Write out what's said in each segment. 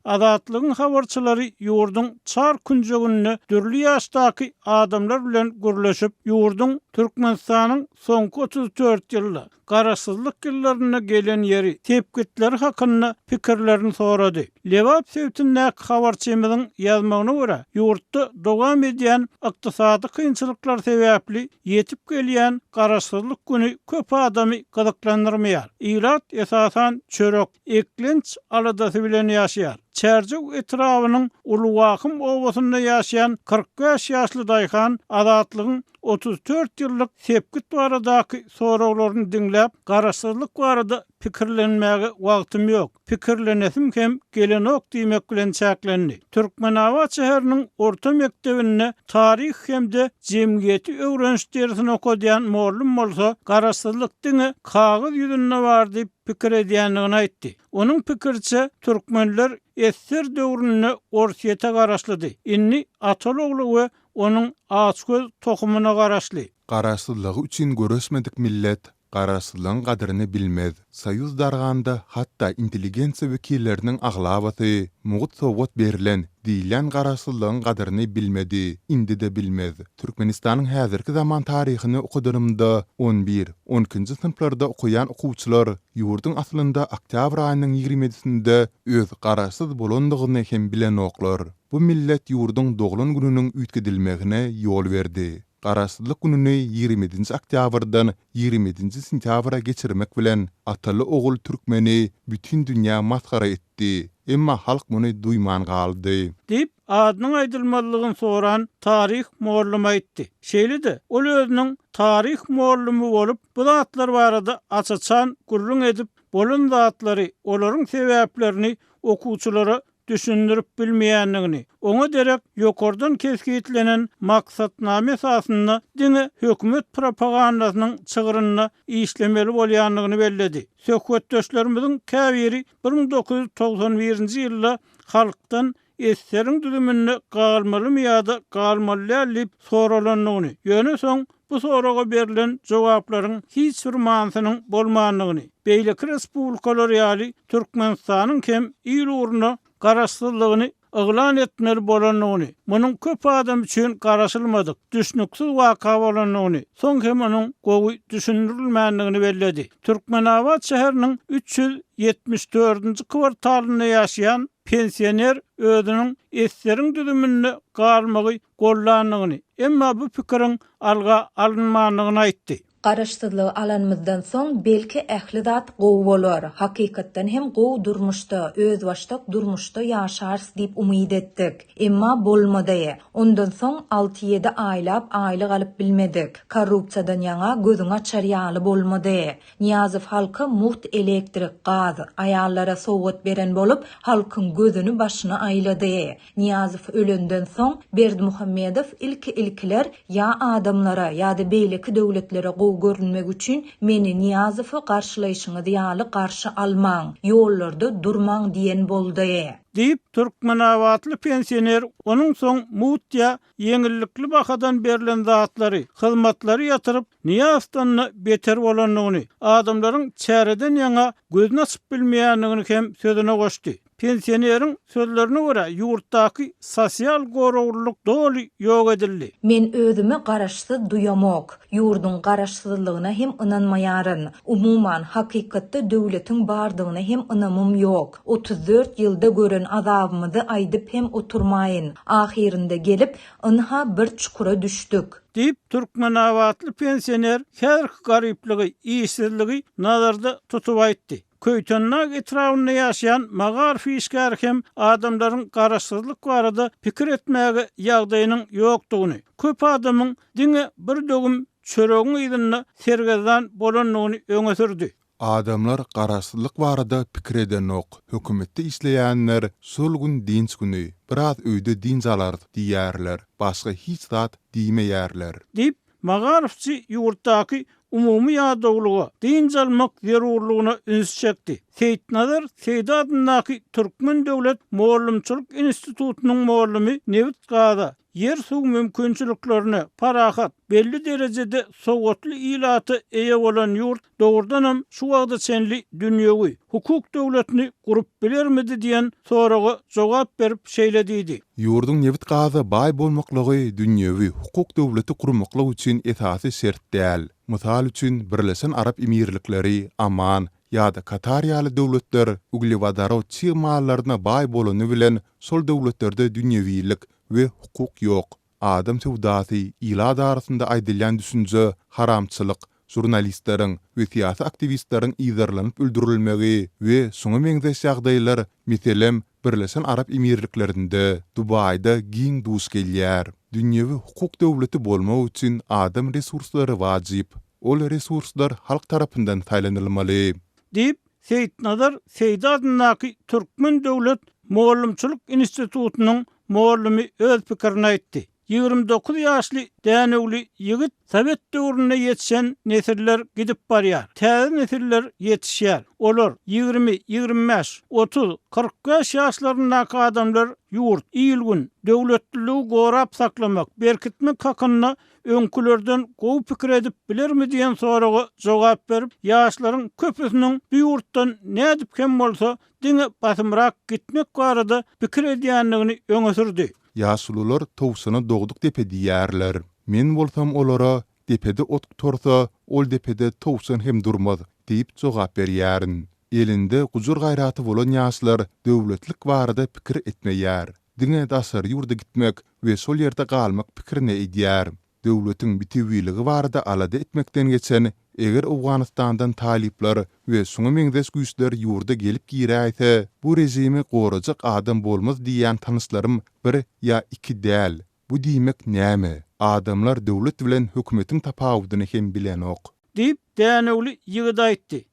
Azatlygyň habarçylary ýurduň çar künjeginde dürli ýaşdaky adamlar bilen gürleşip, ýurduň Türkmenistanyň soňky 34 ýylda, garaşsyzlyk ýyllarynda gelen ýeri, sepgitleri hakynda pikirlerini sorady. Lebap sebitindäki habarçymyzyň ýazmagyna görä, ýurtda dowam edýän ykdysady kynçylyklar sebäpli ýetip gelýän Garaşsyzlyk güni köp adamy gyzyklandyrmaýar. Ilat esasan çörek, eklenç aladasy bilen ýaşaýar. Çärjew etrabynyň Uly Wahym obasynda ýaşaýan 45 ýaşly daýhan Azatlygyň 34 ýyllyk sepgit baradaky soraglaryny diňläp, Garaşsyzlyk barada pikirlenmäge wagtym ýok, pikirlenesim hem gelenok diýmek bilen çäklendi. Türkmenabat şäheriniň orta mekdebinde taryh hem-de jemgyýeti öwreniş dersini okadýan mollum bolsa, Garaşsyzlyk diňe kagyz ýüzünde bar diýip pikir edýändigini aýtdy. Onuň pikiriçe, türkmenler ssr döwründe Orsýete garaşlydy, indi ataly-ogly we onuň açgöz tohumyna garaşly. Garaşsyzlygy üçin göreşmedik millet Garaşsyzlygyň gadyryny bilmez. Soýuz darganda hatda intelligensiýa wekilleriniň aglabasy mugt sowgat berlen diýilýän garaşsyzlygyň gadyryny bilmedi, indi-de bilmez. Türkmenistanyň häzirki zaman taryhyny okadanymda on bir, on ikinji synplarda okaýan okuwçylar ýurduň aslynda oktýabr aýynyň ýigrimi ýedisinde öz garaşsyz bolandygyny hem bilenoklar. Bu millet ýurduň doglan gününiň üýtgedilmegine ýol berdi. Garaşsyzlyk gününi 27-nji oktýabrdan 27-nji sentýabra geçirmek bilen, ataly-ogul türkmeni bütin dünýä masgara etdi. Emma halk muny duýman galdy. Diýip, adynyň aýdylmazlygyny soran taryh mugallym aýtdy. Şeýle-de, ol özüniň taryh mugallymy bolup, bu zatlar barada aç-açan gürrüň edip, bolan zatlary, olaryň sebäplerini okuwçylara düşündirip bilmeýändigini, oňa derek ýokardan kesgitlenen maksatnama esasynda diňe hökümet propagandasynyň çygrynda işlemeli bolýandygyny belledi. Söhbetdeşlerimiziň käbiri 1991-nji ýylda halkdan ssr-iň düzüminde galmalymy ýa-da galmaly däl diýip soralandygyny, ýöne soň bu soraga berlen jogaplaryň hiç bir manysynyň bolmandygyny, beýleki respublikalar ýaly Türkmenistanyň hem il ugruna garaşsyzlygyny yglan etmeli bolandygyny, munuň köp adam üçin garaşylmadyk, düşnüksiz waka bolandygyny, soň hem onuň gowy düşündirilmändigini belledi. Türkmenabat şäheriniň 374-nji kwartalynda ýaşaýan pensioner özüniň ssr-iň düzüminde galmagy gollandygyny, emma bu pikiriň alga alynmandygyny aýtdy. Garaşsyzlygy alanymyzdan soň, belki, ähli zat gowy bolar, hakykatdan hem gowy durmuşda, özbaşdak durmuşda ýaşarys diýip umyt etdik. Emma bolmady. Ondan soň alty-ýedi aýlap aýlyk alyp bilmedik. Korrupsiýadan ýaňa gözüňi açar ýaly bolmady. Nyýazow halka mugt elektrik, gaz, aýallara sowgat beren bolup, halkyň gözüni-başyny aýlady. Nyýazow ölenden soň, Berdimuhamedow ilki-ilkiler ýa adamlara, ýa-da beýleki döwletlere gowy görünmek üçin meni Nyýazowy garşylaýşyňyz ýaly garşy almaň, ýollarda durmaň diýen boldy. Diýip, türkmenabatly pensioner onuň soň mugt ýa ýeňillikli bahadan berlen zatlary, hyzmatlary ýatyryp, Nyýazowdan-da beter bolandygyny, adamlaryň çäreden ýaňa gözüni açyp bilmeýändigini hem sözüne goşdy. Pensioneriň sözlerine görä, ýurtdaky sosial goraglylyk doly ýok edildi. Men özümi garaşsyz duýamok. Ýurduň garaşsyzlygyna hem ynanmaýaryn. Umuman, hakykatda döwletiň bardygyna hem ynamym ýok. 34 ýylda gören azabymyzy aýdyp hem oturmaýyn. Ahyrynda gelip, ynha bir çukura düşdük. Diýip, türkmenabatly pensioner häzirki garyplygy, işsizligi nazarda tutup aýtdy. Köýtendag etrabynda ýaşaýan magaryf işgäri hem adamlaryň garaşsyzlyk barada pikir etmäge ýagdaýynyň ýokdugyny, köp adamyň diňe bir döwüm çöregiň yzynda sergezdan bolandygyny öňe sürdi. Adamlar garaşsyzlyk barada pikir edenok. Hökümetde işleýänler şol gün dynç güni, biraz öýde dynç alarys diýýärler. Başga hiç zat diýmeýärler. Diýip, Magaryfçy ýurtdaky umumy ýadawlyga, dynç almak zerurlygyna üns çekdi. Seýitnazar Seýdi adyndaky Türkmen döwlet mugallymçylyk institutynyň mugallymy nebit-gaza, ýer-suw mümkinçiliklerine, parahat, belli derejede sowatly ilata eýe bolan ýurt dogrudanam şu wagta çenli dünýewi, hukuk döwletini gurup bilermidi diýen soraga jogap berip şeýle diýdi. Ýurduň nebit-gaza baý bolmaklygy dünýewi, hukuk döwleti gurmaklyk üçin esasy şert däl. Mysal üçin, Birleşen Arap Emirlikleri, Oman ýa-da Katar ýaly döwletler uglewodorod çig mallaryna baý bolany bilen şol döwletlerde dünýewilik we hukuk ýok. Adam söwdasy, ilat arasynda aýdylýan düşünje, haramçylyk, žurnalistleriň we syýasy aktiwistleriň yzarlanyp öldürilmegi we şuňa meňzeş ýagdaýlar, meselem, Birleşen Arap Emirliklerinde, Dubaýda giň duş gelýär. Dünýewi hukuk döwleti bolmak üçin adam resurslary wajyp. Ol resurslar halk tarapyndan saýlanylmaly. Diýip, Seýitnazar Seýdi adyndaky Türkmen döwlet mugallymçylyk institutynyň mugallymy öz pikirini aýtdy. 29 ýaşly dänewli ýigit sowet döwründe ýetişen nesiller gidip barýar, täze nesiller ýetişýär. Olar, 20, 25, 30, 45 ýaşlaryndaky adamlar ýurt, il-gün, döwletliligi gorap saklamak, berkitmek hakynda öňkülerden gowy pikir edip bilermi diýen soraga jogap berip, ýaşlaryň köpüsiniň bu ýurtdan nädip hem bolsa diňe basymrak gitmek barada pikir edýändigini öňe sürdi. Ýaşulular towşana dogduk depe diýýärler. Men bolsam olara, Depede ot gutarsa, ol depede towşan hem durmaz diýip jogap berýärin. Elinde gujur-gaýraty bolan ýaşlar döwletlik barada pikir etmeýär. Diňe daşary ýurda gitmek we şol ýerde galmak pikirini edýär. Döwletiň bitewiligi barada alada etmekden geçen, eger Owganystandan talyplar we şuňa meňzeş güýçler ýurda gelip giräýse, bu režimi gorajak adam bolmaz diýýän tanyşlarym bir ýa iki däl. Bu diýmek näme? Adamlar döwlet bilen hökümetiň tapawudyny hem bilenok. Diýip, dänewli ýigit aýtdy.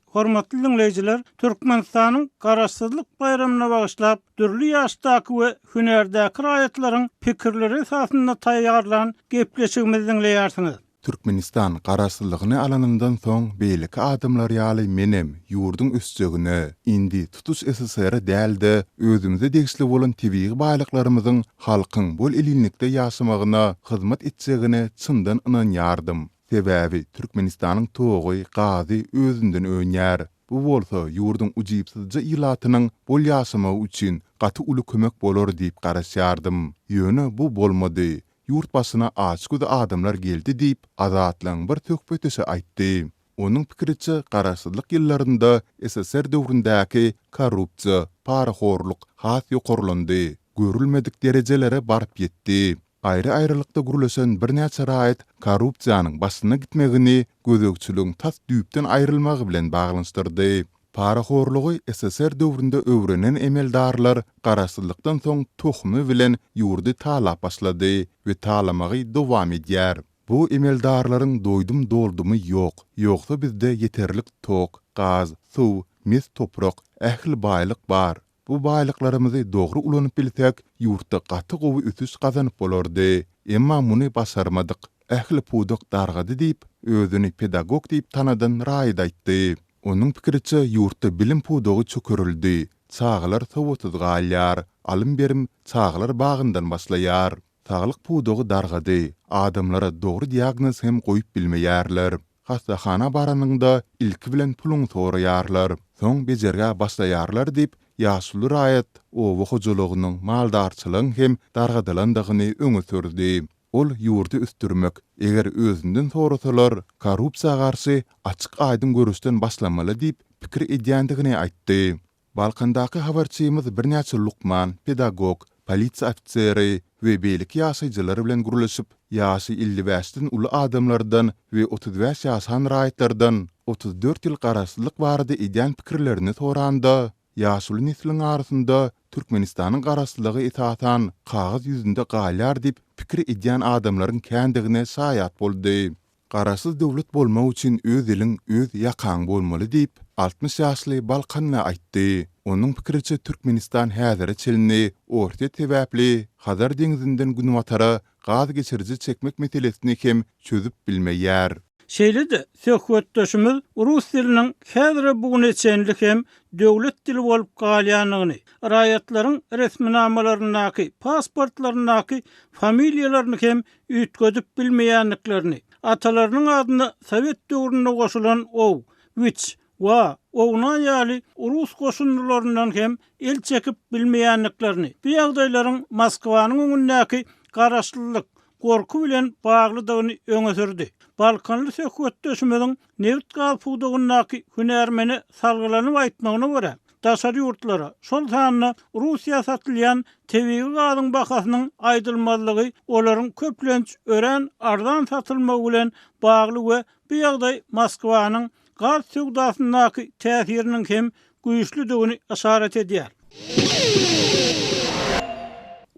Hormatly diňleýjiler, Türkmenistanyň Garaşsyzlyk baýramyna bagyşlap, dürli ýaşdaky we hünärdäki raýatlaryň pikirleri esasynda taýýarlan gepleşigimizi diňleýärsiňiz. Türkmenistan Garaşsyzlygyny alanyndan soň beýleki adamlar ýaly menem ýurduň ösjegine, indi tutuş SSR-e däl-de, özümize degişli bolan tebigy baýlyklarymyzyň halkyň bol-elinlikde ýaşamagyna hyzmat etjegine çyndan ynanýardym. Sebäbi Türkmenistanyň togy, gazy özünden önýär. Bu bolsa ýurduň ujypsyzja ilatynyň bol ýaşamagy üçin gaty uly kömek bolar diýip garaşýardym. Ýöne bu bolmady. Ýurt başyna açgöz adamlar geldi diýip, Azatlygyň bir söhbetdeşi aýtdy. Onuň pikiriçe, garaşsyzlyk ýyllarynda SSR döwründäki korrupsiýa, parahorluk has ýokarlandy, görülmedik derejelere baryp ýetdi. Aýry-aýrylykda gürleşen birnäçe raýat korrupsiýanyň başyna gitmegini gözegçiligiň tas düýpden aýrylmagy bilen baglanyşdyrdy. Parahorlugy SSR döwründe öwrenen emeldarlar garaşsyzlykdan soň tohumy bilen ýurdy talap başlady we talamagy dowam edýär. Bu emeldarlaryň doýdum-doldumy ýok, ýogsa bizde ýeterlik tok, gaz, suw, mes toprak, ähli baýlyk bar. Bu baýlyklarymyzy dogry ulanyp bilsek, ýurtda gaty gowy ösüş gazanyp bolardy. Emma muny başarmadyk. Ähli pudak dargady diýip, özüni pedagog diýip tanadan raýat aýtdy. Onuň pikiriçe, ýurtda bilim pudagy çökerildi, çagalar sowatsyz galýar, alym-berim çagalar bagyndan başlaýar. Saglyk pudagy dargady, adamlara dogry diagnoz hem goýup bilmeýärler. Hassahana baranyňda ilki bilen puluňy soraýarlar, soň bejergä başlaýarlar diýip, ýaşuly raýat oba hojalygynyň, maldarçylygyň hem dargadylandygyny öňe sürdi. Ol ýurdy ösdürmek, eger özünden sorasalar, korrupsiýa garşy açyk-aýdyň göreşden başlamaly diýip pikir edýändigini aýtdy. Balkandaky habarçymyz birnäçe lukman, pedagog, polisiýa ofiseri we beýleki ýaşaýjylar bilen gürleşip, ýaşy 55-den uly adamlardan we 35 ýaşan raýatlardan 34 ýyl garaşsyzlyk barada edýän pikirlerini soranda, ýaşuly nesliň arasynda Türkmenistanyň garaşsyzlygy esasan kagyz ýüzünde galýar diýip pikir edýän adamlaryň kändigine şaýat boldy. Garaşsyz döwlet bolmak üçin öz iliň, öz ýakaň bolmaly diýip, 60 ýaşly balkanly aýtdy. Onuň pikiriçe, Türkmenistan häzire çenli Orsýet sebäpli Hazar deňzinden günbatara gaz geçiriji çekmek meselesini hem çözüp bilmeýär. Şeýle-de, söhbetdeşimiz rus diliniň häzire bu güne çenli hem döwlet dili bolup galýandygyny, raýatlaryň resminamalaryndaky, pasportlaryndaky familiýalaryny hem üýtgedip bilmeýändiklerini, atalarynyň adyna sowet döwründe goşulan ow, wiç, wa, owna ýaly rus goşundylaryndan hem el çekip bilmeýändiklerini, bu ýagdaýlaryň Moskwanyň öňündäki garaşlylyk, gorky bilen baglydygyny öňe sürdi. Balkanly söhbetdeşimiziň nebit-gaz pudagyndaky hünärmene salgylanyp aýtmagyna görä, daşary ýurtlara, şol sanda Russiýa satylýan tebigy gazyň bahasynyň aýdylmazlygy olaryň köplenç örän arzan satylmagy bilen bagly we bu ýagdaý Moskwanyň gaz söwdasyndaky täsiriniň hem güýçlüdigini yşarat edýär.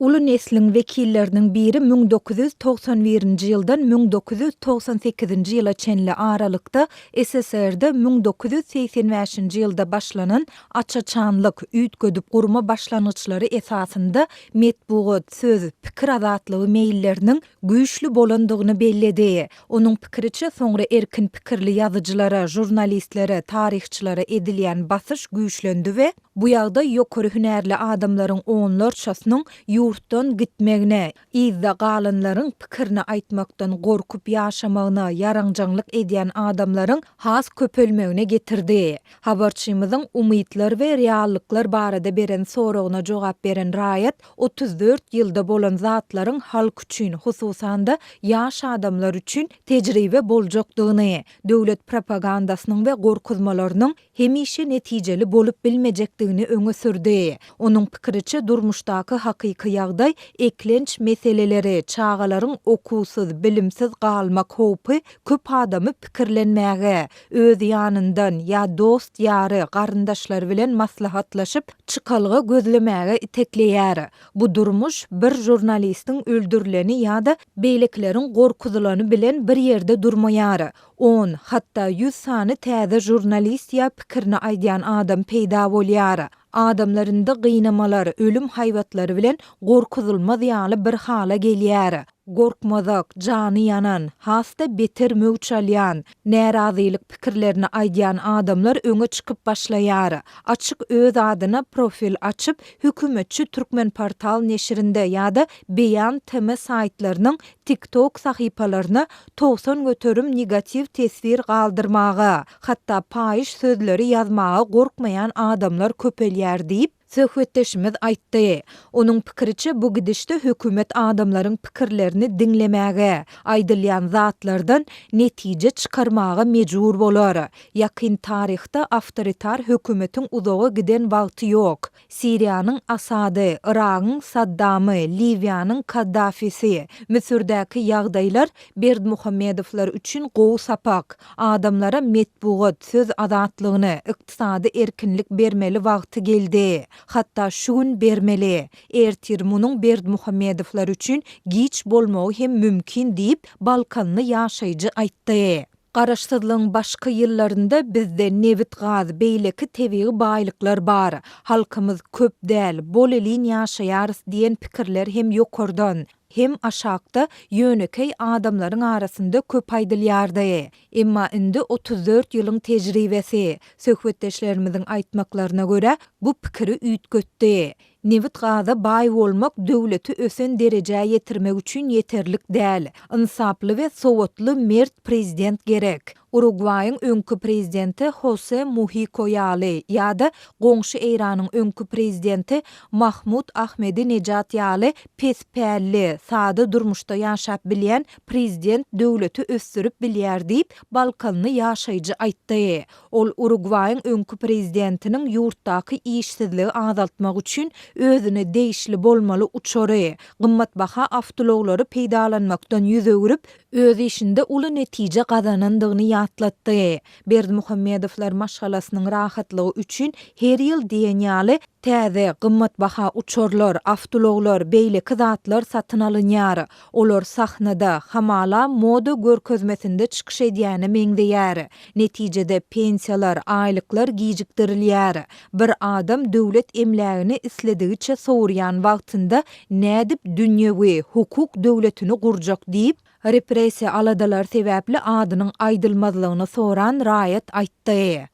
Uly nesliň wekilleriniň biri 1991-nji ýyldan 1998-nji ýyla çenli aralykda SSR-de 1985-nji ýylda başlanan aç-açanlyk, üýtgedip gurma başlangyçlary esasynda metbugat, söz, pikir azatlygy meýilleriniň güýçli bolandygyny belledi. Onuň pikiriçe, soňra erkin pikirli ýazyjylara, žurnalistlere, taryhçylara edilýän basyş güýçlendi we bu ýagdaý ýokary hünärli adamlaryň onlarçasynyň ýurtdan gitmegine, yzda galanlaryň pikirini aýtmakdan gorkup ýaşamagyna, ýaranjaňlyk edýän adamlaryň has köpelmegine getirdi. Habarçymyzyň umytlar we reallyklar barada beren soragyna jogap beren raýat 34 ýylda bolan zatlaryň halk üçin, hususan-da, ýaş adamlar üçin tejribe boljakdygyny, döwlet propagandasynyň we gorkuzmalarynyň hemişe netijeli bolup bilmejekdigini öňe sürdi. Onuň pikiriçe, durmuşdaky hakyky ýagdaý eklenç meseleleri, çagalaryň okuwsyz, bilimsiz galmak howpy köp adamy pikirlenmäge, öz ýanyndan ýa dost-ýary, garyndaşlary bilen maslahatlaşyp, çykalga gözlemäge itekleýär. Bu durmuş bir žurnalistiň öldürileni ýa-da beýlekileriň gorkuzylany bilen bir ýerde durmaýar. On, hatda ýüz sany täze žurnalist ýa pikirini aýdýan adam peýda bolýar. Adamlar indi gynamalar, ölüm haýbatlary bilen gorkuzylmaz ýaly bir hala gelýär. Gorkmazak, jany ýanan, has-da beter möwç alýan, närazylyk pikirlerini aýdýan adamlar öňe çykyp başlaýar. Açyk öz adyna profil açyp, hökümetçi Türkmenportal neşirinde ýa-da Beýan TM saýtlarynyň TikTok sahypalaryna 90% negatiw teswir galdyrmaga, hatda paýyş sözleri ýazmaga gorkmaýan adamlar köpelýär diýip, söhbetdeşimiz aýtdy. Onuň pikiriçe, bu gidişde hökümet adamlaryň pikirlerini diňlemäge, aýdylýan zatlardan netije çykarmaga mejbur bolar. Ýakyn taryhda awtoritar hökümetiň uzaga giden wagty ýok. Siriýanyň Asady, Yragyň Saddamy, Liwiýanyň Kaddafisi, Müsürdäki ýagdaýlar Berdimuhamedowlar üçin gowy sapak. Adamlara metbugat, söz azatlygyny, ykdysady erkinlik bermeli wagty geldi. Hatda şu gün bermeli. Ertir munuň Berdimuhamedowlar üçin giç bolmagy hem mümkin diýip, balkanly ýaşaýjy aýtdy. Garaşsyzlygyň başky ýyllarynda bizde nebit-gaz, beýleki tebigy baýlyklar bar. Halkymyz köp däl, bolelin ýaşaýarys diýen pikirler hem ýokardan, hem aşakda ýönekeý adamlaryň arasynda köp aýdylýardy. Emma indi 34 ýylyň tejribesi, söhbetdeşlerimiziň aýtmaklaryna görä, bu pikiri üýtgetdi. Nebit-gaza baý bolmak döwleti ösen derejä ýetirmek üçin ýeterlik däl. Ynsaply we sowatly mert prezident gerek. Urugwaýyň öňki prezidenti Hose Muhiko ýaly ýa-da goňşy Eýranyň öňki prezidenti Mahmud Ahmedinejad ýaly pes pälli, sada durmuşda ýaşap bilýän prezident döwleti ösdürip bilýär diýip, balkanly ýaşaýjy aýtdy. Ol Urugwaýyň öňki prezidentiniň ýurtdaky işsizligi azaltmak üçin özüne degişli bolmaly uçary, gymmatbaha awtoulaglary peýdalanmakdan ýüz öwrüp, öz işinde uly netije gazanandygyny ýatlatdy. Berdimuhamedowlar maşgalasynyň rahatlygy üçin her ýyl diýen ýaly täze, gymmatbaha uçarlar, awtoulaglar, beýleki zatlar satyn alynýar. Olar sahnada, hamala moda görkezmesinde çykyş edýäne meňzeýär. Netijede, pensiýalar, aýlyklar gijikdirilýär. Bir adam döwlet emlägini isledigiçe sowurýan wagtynda nädip dünýewi, hukuk döwletini gurjak diýip, Repressiýa aladalary sebäpli adynyň aýdylmazlygyny soran raýat aýtdy.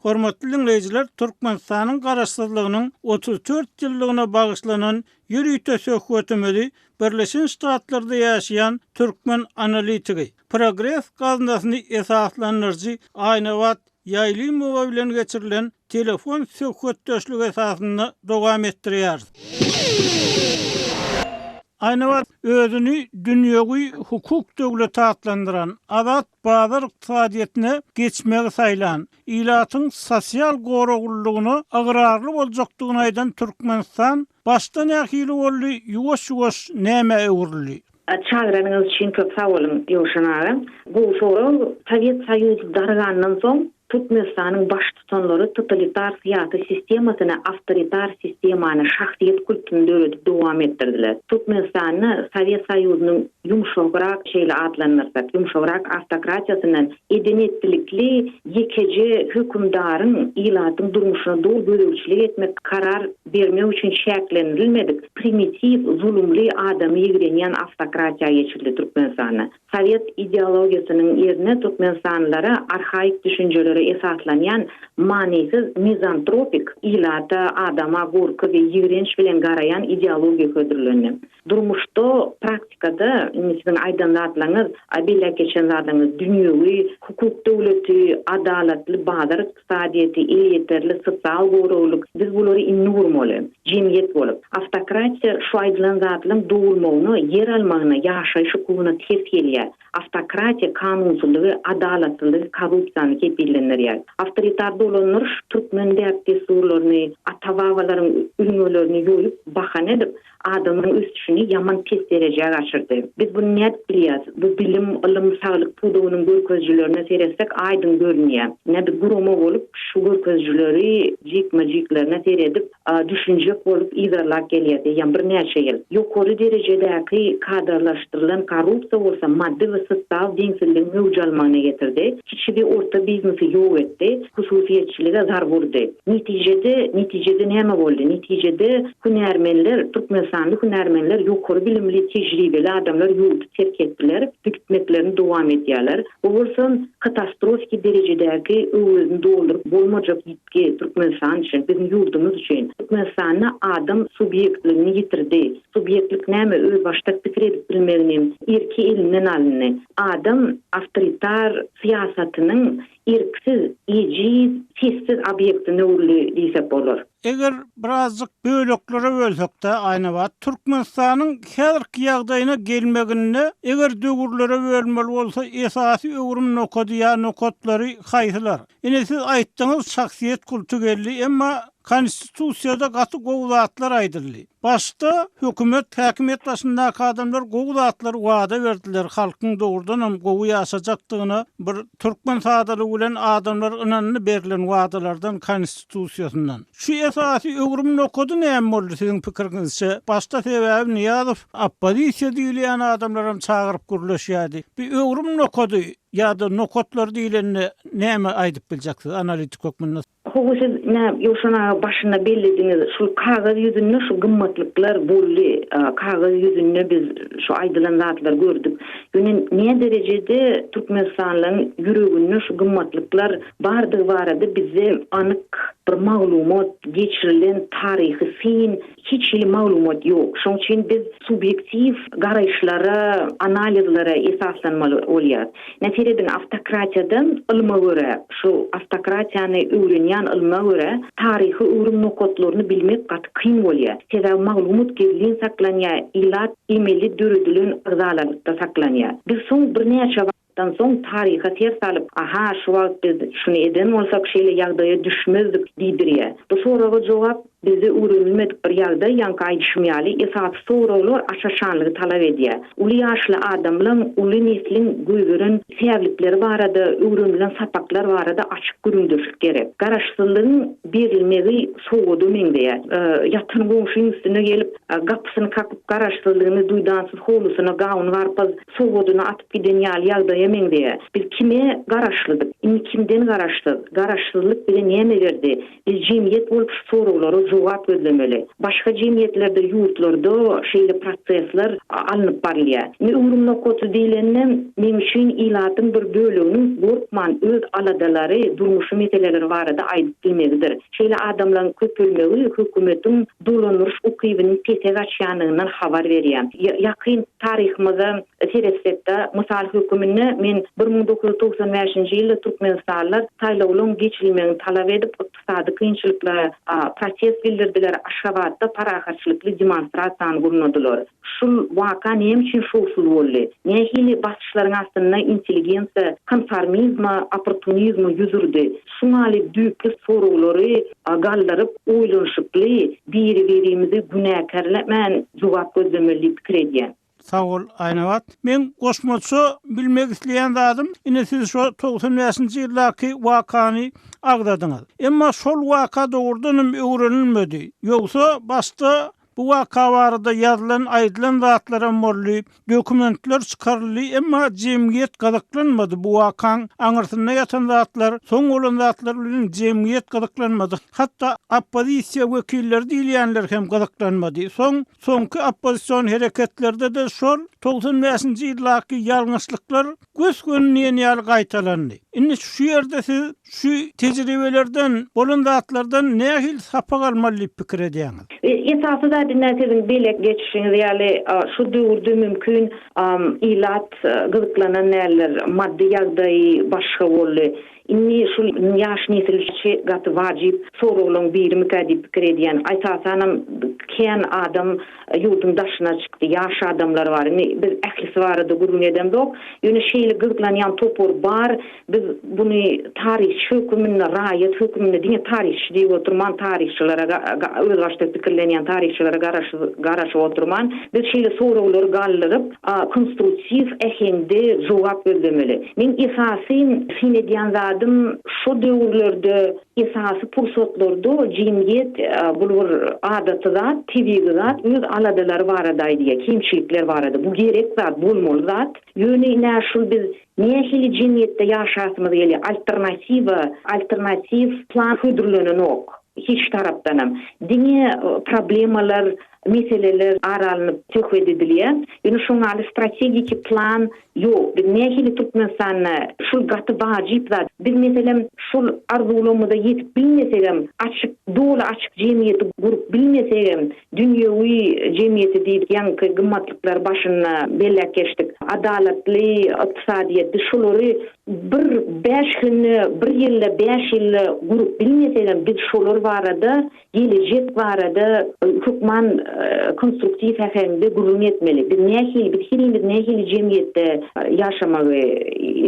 Hormatly diňleýjiler, Türkmenistanyň Garaşsyzlygynyň 34 ýyllygyna bagyşlanan ýörite söhbetimizi Birleşen Ştatlarda ýaşaýan türkmen analitigi, Progres gaznasyny esaslandyryjy Aýnabat Ýaýlymowa bilen geçirilen telefon söhbetdeşligi esasynda dowam etdirýäris. Aýnabat özüni dünýewi hukuk döwleti atlandyran, azat bazar ykdysadyýetine geçmegi saýlan, ilatyň sosial goraglylygyna ygrarly boljakdygyny aýdan Türkmenistan başda nähili boldy, ýuwaş-ýuwaş nämä öwrüldi? Çagyranyňyz üçin köp sag boluň, Ýowşan aga. Gowy sorag. Sowet Soýuzy dargandan soň Türkmenistanyň baştutanlary totalitar syýasy sistemasyny awtoritar sistemany, şahsyýet kultuny döredip dowam etdirdiler. Türkmenistanda Sowet Soýuzynyň ýumşagrak, şeýle atlandyrsak, ýumşagrak awtokratiýasyndan eden-etdilikli ýekeje hökümdaryň ilatyň durmuşyna doly gözegçilik etmek, karar bermek üçin çäklendirilmedik primitiw, zulumly, adamy ýigrenýän awtokratiýa geçirildi Türkmenistanda. Sowet ideologiýasynyň ýerine türkmenistanlylara arhaik düşünjelere esaslanýan manysyz mizantropik, ilata, adama gorky we ýigrenç bilen garaýan ideologiýa hödürlendi. Durmuşda, praktikada, indi siziň aýdan zatlaryňyz, belläp geçen zatlaryňyz dünýewi, hukuk döwleti, adalatly bazar ykdysadyýeti, elýeterli sosial goraglyk, biz bulary indi gurmaly, jemgyýet bolup. Awtokratiýa şu aýdylan zatlaryň dogulmagyna, ýer almagyna, ýaşaýyş hukugyna ters gelýär. Awtokratiýa kanunsyzlygy, adalatsyzlygy, korrupsiýany kepillendirýär. Awtoritar dolandyryş türkmen däp-dessurlaryny, ata-babalaryň ülňülerini ýoýup, bahana edip, adamyň ösüşini ýaman pes derejä gaçyrdy. Biz buny nädip bilýäs? Bu bilim, ylym, saglyk pudagynyň görkezijilerine seretsek aýdyň görünýär. Ine biz gurama bolup şu görkezijileri jikme-jiklerine seredip, düşünjek bolup yzarlap gelýäs eýýäm birnäçe ýyl. Ýokary derejedäki kadrlaşdyrylan korrupsiýa bolsa maddy we sosial deňsizligiň möwç almagyna getirdi, kiçi we orta biznesi ýok etdi, hususyýetçilige zarba urdy. Netijede, netijede näme boldy? Netijede hünärmenler, türkmenistanly hünärmenler, ýokary bilimli, tejribeli adamlar ýurdy terk etdiler, gitmeklerini dowam edýärler. Bu bolsa katastrofiki derejedäki öwezini dolduryp bolmajak ýitgi Türkmenistan üçin, biziň ýurdumyz üçin. Türkmenistanda adam subýektligini ýitirdi. Subýektlik näme? Özbaşdak pikir edip bilmegini, erki elinden alyndy. Adam awtoritar syýasatynyň erksiz, ejiz, sessiz obýektine öwrüldi diýsek bolar. Eger birazjyk böleklere bölsek-de, Aýnabat, Türkmenistanyň häzirki ýagdaýyna gelmeginde, eger döwürlere bölmeli bolsa, esasy öwrüm nokady ýa nokatlary haýsylar? Ine, siz aýtdyňyz, şahsyýet kulty geldi, emma Konstitusiýada gaty gowy zatlar aýdyldy. Başda hökümet, häkimiýet başyndaky adamlar gowy zatlar wada berdiler, halkyň dogrudanam gowy ýaşajakdygyna bir türkmen sadalygy bilen adamlar ynandy berlen wadalardan, konstitusiýasyndan. Şu esasy öwrüm nokady näme boldy siziň pikiriňizçe? Başda sebäbi Nyýazow oppozisiýa diýilýän adamlaram çagyryp gürleşýärdi. Bu öwrüm nokady ýa-da nokatlar diýlende näme aýdyp biljek siz analitik hökmünde? Hawa siz nä Ýowşan aga başynda bellediňiz şul kagyz ýüzünde şu gymmatlyklar boldy kagyz ýüzünde biz şu aýdylan zatlary gördük ýöne nä derejede türkmenistanlyň ýüreginde şu gymmatlyklar bardygy barada bizde anyk bir maglumat geçirilen taryhy syn hiç hili maglumat ýok şoň üçin biz subýektiw garaýyşlara analizlere esaslanmaly bolýar. Ine serediň awtokratiýada ylma görä, şu awtokratiýany öwrenýän ylma görä taryhy öwrüm nokatlaryny bilmek gaty kyn bolýar. Sebäbi maglumat gizlin saklanýar, ilat emeli döredilen agzalalykda saklanýar. Biz soň birnäçe wagtdan soň taryha ser salyp, aha şu wagt biz şuny eden bolsak şeýle ýagdaýa düşmezdik diýdirýär. Bu soraga jogap Bizde öwrenilmedik bir ýagdaý, ýaňky aýdyşym ýaly, esasy soraglar aç-açanlygy talap edýär. Uly ýaşly adamlaň, uly nesliň goýberen säwlikleri barada, öwrenilen sapaklar barada açyk gürrüňdeşlik gerek. Garaşsyzlygyň berilmegi sowgada meňzeýär. Ýatan goňşyň üstüne gelip, gapysyny kakyp, garaşsyzlygyny duýdansyz howlusyna gawun-garpyz sowgadyny atyp giden ýaly ýagdaýa meňzeýär. Biz kime garaşlydyk? Indi kimden garaşsyz? Garaşsyzlyk bize näme berdi? Biz jemgyýet bolup şu soraglara. jogap gözlemeli. Başga jemgyýetlerde, ýurtlarda şeýle prosesler alnyp barylýar. Indi öwrüm nokaty diýlende, meň üçin ilatyň bir böleginiň gorkman öz aladalary, durmuşy meseleleri barada aýdyp bilmegidir. Şeýle adamlaryň köpelmegi hökümetiň dolandyryş ukybynyň pese gaçýandygyndan habar berýär. Ýakyn taryhymyza seretsek-de, mysal höküminde men 1995-nji ýylda türkmenistanlylar saýlawlaryň geçirilmegini talap edip, ykdysady kynçylyklara protest bildirdiler, Aşgabatda parahatçylykly demonstrasiýany gurnadylar. Şul waka näme üçin şowsuz boldy? Nähili basyşlaryň astynda intelligensiýa konformizme, opportunizme ýüz urdy? Şuňaly düýpli soraglary galdyryp, oýlanyşykly, biri-birimizi günäkärlemän jogap gözlemeli diýip pikir edýän. Sag bol, Aýnabat. Meň goşmaça bilmek isleýän zadym, ine siz şo 95-nji ýyldaky wakany agzadyňyz. Emma şol waka dogrudanam öwrenilmedi. Ýogsa başda Bu waka barada ýazylan, aýdylan zatlaram boldy, dokumentler çykaryldy, emma jemgyýet gyzyklanmady, bu wakaň aňyrsynda ýatan zatlar, soň bolan zatlar bilen jemgyýet gyzyklanmady, hatda oppozisiýa wekilleri diýilýänler hem gyzyklanmady. Soň, soňky oppozision hereketlerde-de şol 95-nji ýyldaky ýalňyşlyklar gös-göni diýen ýaly gaýtalandy. Indi şu ýerde siz şu tejribelerden, bolan zatlardan nähili sapak almaly diýip pikir edýäňiz? Esasy zat indi siziň belek geçişiňiz ýaly şu döwürde mümkin ilat gyzyklanan däldir, maddy ýagdaýy başga boldy. Indi şu ýaş nesil üçin gaty wajyp soraglaryň birimikä diýip pikir edýän. Esasanam kän adam ýurduň daşyna çykdy, ýaş adamlar bar. Indi biz ählisi barada gürrüň edemzok. Ýöne şeýle gyzyklanýan topar bar. Biz buny taryhçy höküminde, raýat höküminde, diňe taryhçy diýip oturman, taryhçylara özbaşdak pikirlenýän taryhçylara garaşyp oturman, biz şeýle soraglary galdyryp, konstruktiw äheňde jogap gözlemeli. Meň esasy syn edýän zadym şo döwürlerde esasy pursatlarda jemgyýet bul bir adaty zat, tebigy zat, öz aladalary barada aýdýar, kemçilikler barada. Bu gerek zat, bolmaly zat. Ýöne ine şul biz nähili jemgyýetde ýaşasymyz gelýär, alternatiwa, alternatiw plan hödürlenenok hiç tarapdanam. Diňe problemalar meseleler ara alnyp söhbet edilýär. Ýöne şoň ýaly strategiki plan ýok. Biz nähili Türkmenistanda şul gaty wajyp zat. Biz meselem şol arzuwlarymyza ýetip bilmesegem, açyk, doly açyk jemgyýeti gurup bilmesegem, dünýewi jemgyýeti diýip ýaňky gymmatlyklary başynda belläp geçdik. Adalatly ykdysadyýeti şolary bir bäş günde, bir ýylda, bäş ýylda gurup bilmesegem biz şolar barada Gelejek barada hökman konstruktiw äheňde gürrüň etmeli. Biz nähili, biz herimiz nähili jemgyýetde ýaşamagy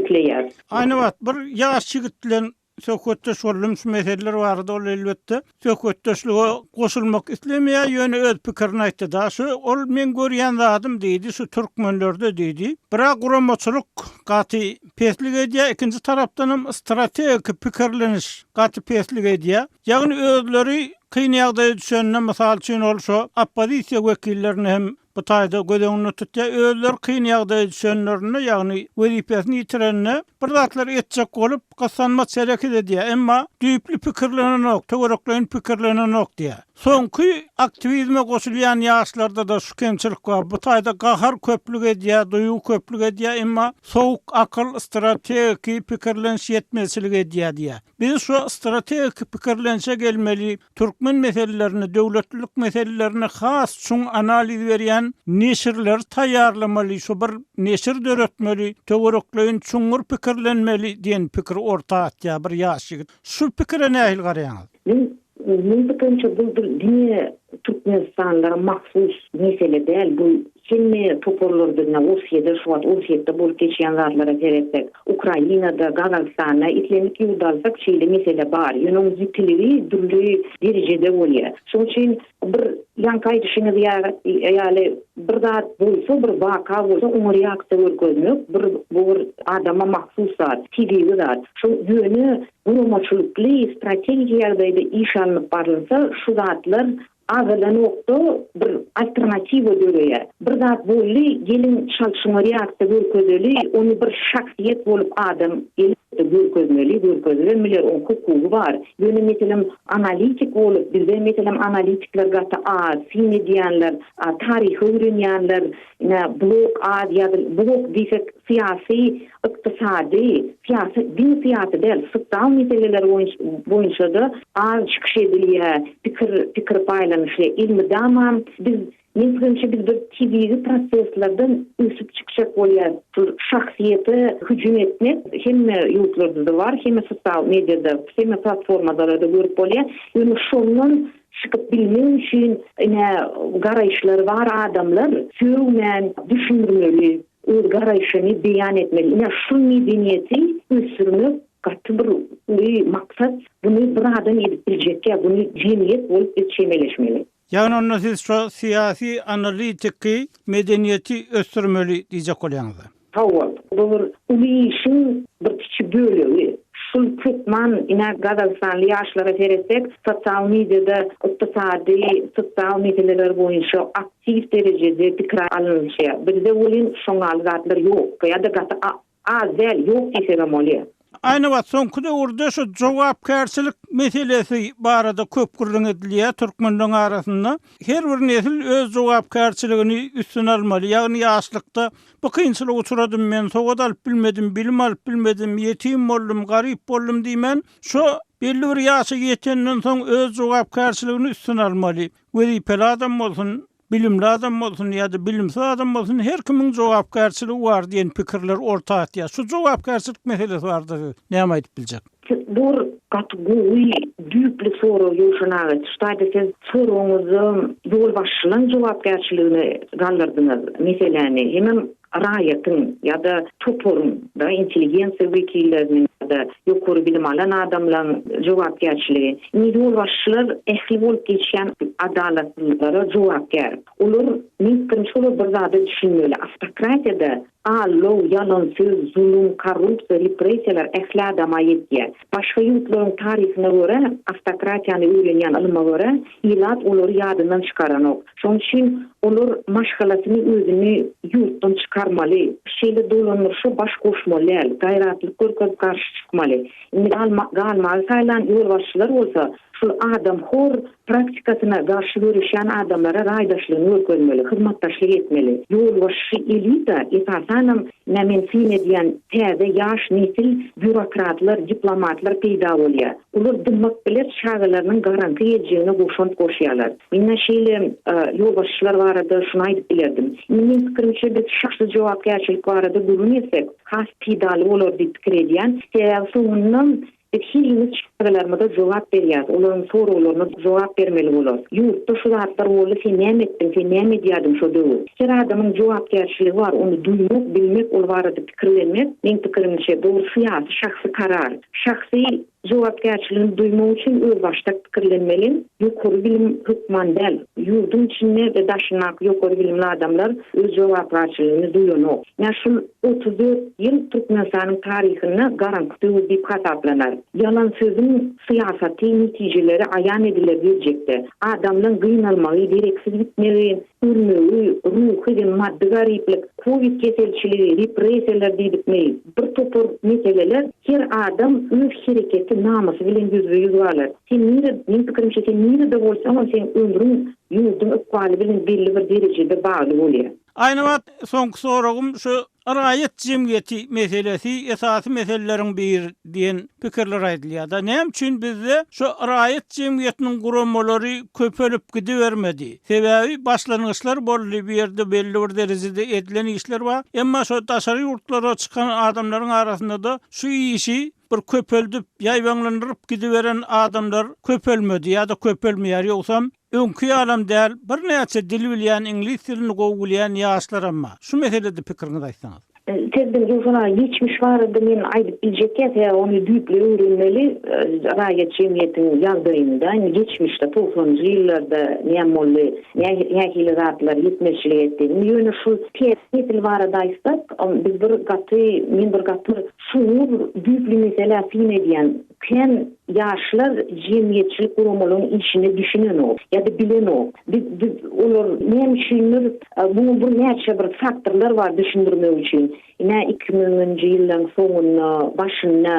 isleýäris? Aýnabat, bir ýaş ýigit bilen söhbetdeş boldum şu meseleler barada, ol elbetde söhbetdeşlige goşulmak islemeýär, ýöne öz pikirini aýtdy-da, şu ol meň görýän zadym diýdi, şu türkmenlerde diýdi, bir-ä guramaçylyk gaty peslik edýär, ikinji tarapdanam strategiki pikirleniş gaty peslik edýär. Ýagny özleri kyn ýagdaýa düşende, mysal üçin ol şo oppozisiýa wekillerini hem bu taýda göz öňünde tutýar, özleri kyn ýagdaýa düşenlerinde, ýagny wezipesini ýitirende bir zatlar etjek bolup gyssanmaç hereket edýär, emma düýpli pikirlenenok, töwerekleýin pikirlenenok diýýär. Soňky aktiwizme goşulýan ýaşlarda-da şu kemçilik bar, bu taýda gahar köplük edýär, duýgy köplük edýär, emma sowuk akyl, strategiki pikirleniş ýetmezçilik edýär diýýär. Biz şu strategik pikirlenişe gelmeli, türkmen meselelerini, döwletlilik meselelerini has çuň analiz berýän neşirleri taýýarlamaly, şu bir neşir döretmeli, töwerekleýin çuňňur pikirlenmeli diýen pikiri orta atýar bir ýaş ýigit. Şu pikire nähili garaýaňyz? Men meň pikirimçe bu bir diňe türkmenistanlylara mahsus mesele däl, bu Hemme toparlarda ine Orsýede şu wagt Orsýetde bolup geçýän zatlara seretsek, Ukrainada, Gazagystanda islendik ýurdy alsak şeýle mesele bar. Ýöne oň ýitiligi dürli derejede bolýar. Şoň üçin bir ýaňky aýdyşyňyz ýaly bir zat bolsa, bir waka bolsa oňa reaksiýa görkezmek bir bu bir adama mahsus zat, tebigy zat. Şo ýöne guramaçylykly, strategiki ýagdaýda iş alnyp barylsa şu zatlar Azalanokda bir alternatiwa döreýär. Bir zat boldy, geliň çalt şuňa reaksiýa görkezeli, ony bir şahsyýet bolup adam gelip. Görkezmeli, görkezibem biler, oň hukugy bar. Ýöne meselem analitik bolup, bizde meselem analitikler gaty az, syn edýänler, taryhy öwrenýänler, ine blog az ýazyl, blog diýsek syýasy, ykdysady, syýasy, diňe syýasy däl, sosial meseleler boýunça-da az çykyş edilýär, pikir, pikir paýlanyşylýar. Elmydama biz Meň pikirimçe biz bir tebigy proseslerden ösüp çykjak bolýas. Şul şahsyýete hüjüm etmek hemme ýurtlarda-da bar, hemme sosial mediada, hemme platformalarda görüp bolýar. Ýöne şondan çykyp bilmek üçin ine garaýyşlary bar adamlar sögmän düşündirmeli, öz garaýşyny beýan etmeli. Ine şul medeniýeti ösdürmek gaty bir uly maksat. Buny bir adam edip biljek ýa buny jemgyýet bolup biz çemeleşmeli. Ýagny onda siz şo syýasy analitiki medeniýeti ösdürmeli diýjek bolýaňyzda? Hawa, bu bir uly işiň bir kiçi bölegi. Şul hökman ine gazagystanly ýaşlara seretsek sosial mediada ykdysady, sosial meseleler boýunça aktiw derejede pikir alnyşýar. Bizde welin şoňaly zatlar ýok ýa-da gaty Az däl, ýok diýsegem bolýar. Aýnabat, soňky döwürde şu jogapkärçilik meselesi barada köp gürrüň edilýär türkmenleň arasynda. Her bir nesil öz jogapkärçiligini üstüne almaly. Ýagny ýaşlykda bu kynçylyga uçradym men, sowat alyp bilmedim, bilim alyp bilmedim, ýetim boldum, garyp boldum diýmän, şo belli bir ýaşa ýetenden soň öz jogapkärçiligini üstüne almaly. Wezipeli adam bolsun, Bilimli adam bolsun ýa-da bilimsiz adam bolsun her kimiň jogapkärçiligi bar diýen pikirler orta atýar. Şu jogapkärçilik meselesi barada siz näme aýdyp biljek? Siz bor gaty gowy düýpli sorag Ýowşan aga. Şu taýda siz soragyňyzda ýolbaşçylaň jogapkärçiligini galdyrdyňyz meseläni hemem raýatyň ýa-da toparyň da intelligensiýa wekilleriniň ýa-da ýokary bilim alan adamlaň jogapkärçiligi. Indi ýolbaşçylar ähli bolup geçýän adalatsyzlyklara jogapkär. Olar, meň pikirimçe, olar bir zada düşünmeli, awtokratiýada aldaw, ýalan söz, zulum, korrupsiýa, repressiýalar ähli adama ýetýär. Başga ýurtlaryň taryhyna görä, awtokratiýany öwrenýän ylyma görä, ilat olary ýadyndan çykaranok. Şonuň üçin olar maşgalasyny, özüni ýurtdan çykarmaly. Şeýle dolandyryşa baş goşmaly däl, gaýratlyk görkezip garşy çykmaly. Indi galmagy saýlan ýolbaşçylar bolsa, şul adamhor praktikasyna garşy göreşýän adamlara raýdaşlygyny görkezmeli, hyzmatdaşlyk etmeli. Ýolbaşçy elita, esasanam, ine men syn edýän täze ýaş nesil býurokratlar, diplomatlar peýda bolýar. Olar dymmak bile çagalarynyň garaňky geljegine goşant goşýarlar. Men-ä şeýle ýolbaşçylar barada şuny aýdyp bilerdim. Indi meň pikirimçe biz şahsy jogapkärçilik barada gürrüň etsek, has peýdaly bolar diýip pikir edýän. Sebäbi soňundan biz hemmemiz çagalarymyza jogap berýäris, olaryň soraglaryna jogap bermeli bolarys. Ýurtda şu zatlar boldy, sen näme etdiň, sen näme edýärdiň şo döwür? Her adamyň jogapkärçiligi bar, ony duýmak, bilmek, ol barada pikirlenmek, meň pikirimçe, bu bir syýasy, şahsy karar. Şahsy jogapkärçiligini duýmak üçin özbaşdak pikirlenmeli. Ýokary bilim hökman däl. Ýurduň içinde we daşyndaky ýokary bilimli adamlar öz jogapkärçiligini duýanok. Ýa şul 34 ýyl Türkmenistanyň taryhynda garaňky döwür diýip hasaplanar. Ýalan sözüň syýasaty netijeleri aýan ediler geljekde. Adamlaň gynalmagy, dereksiz gitmegi, ölmegi, ruhy we maddy garyplyk, kowid keselçiligi, repressiýalar diýdikmi, bir topar meseleler, her adam öz hereketi, namysy bilen ýüzbe-ýüz galar. Sen nire, meň pikirimçe, sen nirede bolsaňam, seň ömrüň ýurduň ykbaly bilen belli bir derejede bagly bolýar. Aýnabat, soňky soragym şu Raýat jemgyýeti meselesi esasy meseleleriň biri diýen pikirler aýdylýar-da. Näme üçin bizde şu raýat jemgyýetiniň guramalary köpelip gidibermedi? Sebäbi başlangyçlar boldy, bu ýerde belli bir derejede edilen işler bar. Emma şu daşary ýurtlara çykan adamlaryň arasynda-da şu işi bir köpeldip, ýaýbaňlandyryp gidiberen adamlar köpelmedi ýa-da köpelmeýär. Ýogsam Öňki ýalam däl, birnäçe dil bilýän, iňlis dilini gowy bilýän ýaşlaram bar. Şu meselede pikiriňizi aýtsaňyz. Sezgin Ýusup aga, geçmiş barada men aýdyp biljek däl, sebäbi ony düýpli öwrenmeli, raýat jemgyýetiň ýagdaýyny-da, indi geçmişde, togsanynjy ýyllarda näme boldy, nähili zatlar ýetmezçilik etdi. Indi ýöne şu täze nesil barada aýtsak, biz bir gaty, men bir gaty çuňňur, düýpli meselä syn edýän. Kän ýaşlar jemgyýetçilik guramalaryň işine düşünenok ýa-da bilenok. Biz biz olar näme üçindir muňa bir näçe bir faktorlar bar düşündirmek üçin. Ine iki müňünji ýyllaryň soňunda başynda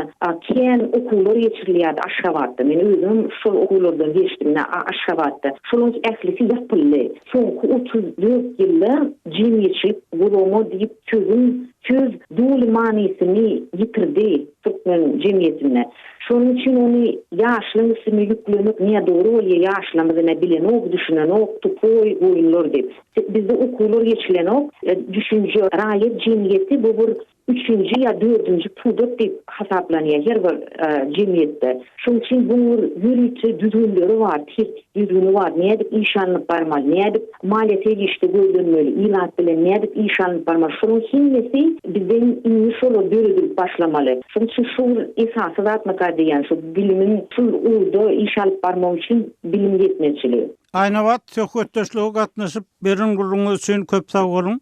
kän okuwlar geçirilýärdi Aşgabatda. Men özümem şol okuwlardan geçdim ine Aşgabatda. Şolaryň ählisi ýapyldy. Soňky 34 ýylda jemgyýetçilik gurama diýip sözüň söz doly manysyny ýitirdi türkmen jemgyýetinde. Şonuň üçin ony ýaşlaryň üstüne ýüklemek nädogry bolýar, ýaşlarymyz ine bilenok, düşünenok, tupoý goýunlar diýip. Bizde okuwlar geçilenok. Düşünje, raýat jemgyýeti bu bir üçünji ýa dördünji pudak diýip hasaplanýar her bir jemgyýetde. Şonuň üçin buň bir ýörite düzgünleri bar, tertip düzgüni bar, nädip iş alnyp barmaly, nädip maliýe serişde gözlenmeli, ilat bilen nädip iş alnyp barmaly, şolaryň hemmesi bizden indi şolar döredilip başlamaly. Şonuň üçin şu bir esasy zatmyka diýýän, şu bilimiň şul ugurda iş alyp barmak üçin bilim ýetmezçiligi. Aýnabat söhbetdeşlige gatnaşyp, beren gürrüňiňiz üçin köp sag boluň!